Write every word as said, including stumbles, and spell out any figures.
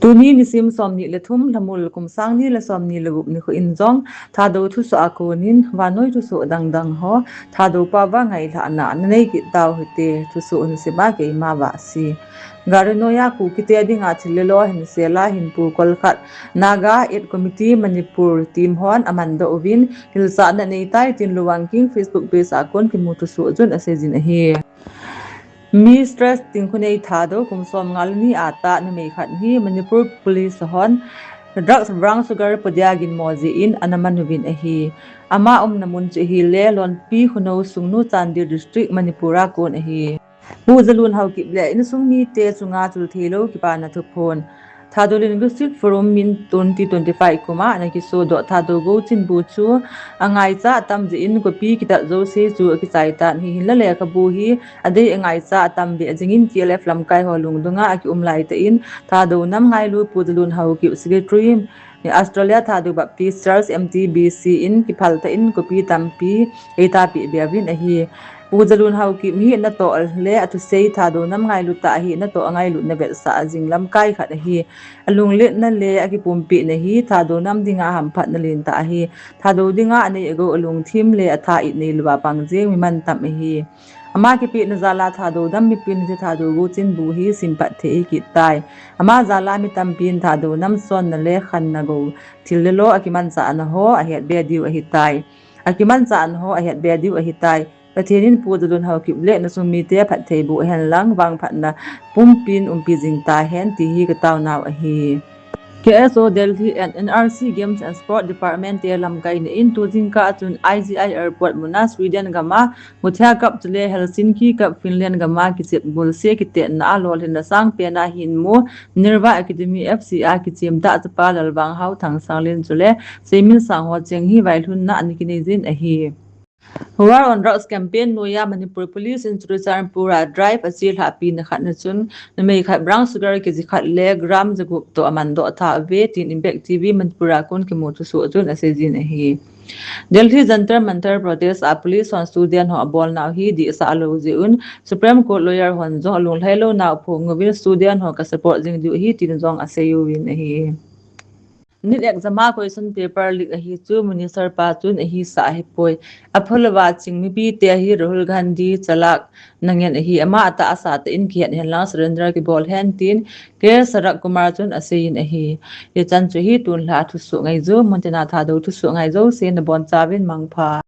Tuni nisim somni le thum, Lhamul kum sang ni le somni le gup nikho in jong Thadou thusoh a konin vannoi thusoh dangdang ho Thadou pao va ngailhahna nanei kit tau hite. Thusoh hin sima keima Vahsi. Gari noiya Kukite dinga thil le lo hinsel a hinpu kolkhat Naga Aid Committee Manipur team hon amandoh uvin hilchahna neitai tin Luwang King Facebook page a kon kimu thusoh chun aseijin ahi. Mistress Tingkhunei Thadou kum somnga le ni a tah numei khat hi Manipur Police hon drugs brown sugar podia ginmo jeh in ana man uvin ahi. Ama umna mun chu ahile Lonpi Khunou Sungnu, Chandel District, Manipur a kon ahi. Pu Jalun Haokip le insung mite chunga chul theilou kipana thuphon. Thadou Linguistic Forum in twenty twenty-five kum a ana kisodoh Thadou Gochinbu chu angaicha atam jeh in copy kitat jouse chu akichai tan ahi. Hinla lekhabu hi adei angaicha atam beh jingin T L F lamkai ho lungdonga akium laitah in Thadou nam ngailu Pu Jalun Haokip, Secretary, Australia Thadou Baptist Church, M T B C in kiphaltah in copy tampi eitapeh be uvin ahi. Pu Jalun Haokip hi natoh le athusei Thadou nam ngailu tah ahi, natoh angailutna vetsah jing lamkai khat ahi. Alungletna le akipumpina hi Thadou nam dinga hamphatna lentah ahi. Thadou dinga anei agou, alungthim le atha it neilouva pang jeng mi mantam ahi. Ama kipehna jal a Thadou nam mipin hiche Thadou Gochinbu hi simphat thei ahikit tai. Ama jal a mi tampin Thadou nam sonna le khanna gou thil le lo akimanchahna ho ahetbe diu ahitai. Akimanchahna ho ahetbe diu ahitai. Pathen in Pu Jalun Haokip le nasung mite phattheiboh hen lang vangphatna pumpin umpi jing tahen ti hi kataonau ahi. K S O Delhi and N R C Games and Sport Department te lamkaina in tu jingkah a chun I G I Airport muna Sweden gam a Gothia Cup chule Helsinki Cup Finland gam a kichep golse kitetna a lolhinna sangpen a hinmu Nerva Academy F C a kichemtah chapa Lalvanghao Thangsanglin chule Seiminsanghao Cheng hi vailhunna ana kineijin ahi. War on Drugs campaign noiya Manipur Police in Churachandpur a drive achelhahpina khatna chun numei khat brown sugar kg khat le gram jagup toh amandoh tha uve tin Impact T V Manipur a kon kimu thusoh chun aseijin ahi. Delhi Jantar Mantar protest a police hon student ho abolnau hi dehsah lou jeh un Supreme Court lawyer hon jong alunglhai lounau aphong uvin student ho kasupport jing diu ahi tin jong aseiuvin ahi. NEET exam a question paper leak ahi chu minister pa chun ahisah ahipoi. Aphalouva ching mipite hi Rahul Gandhi chalak nangen ahi. Ama atahsa tah in kihet hen lang surrender kibol hen tin K Sarat Kumar chun aseiyin ahi. Hichan chu hi tunlha thusoh ngaiju, muntina Thadou thusoh ngaiju seina bonchauvin mangpha.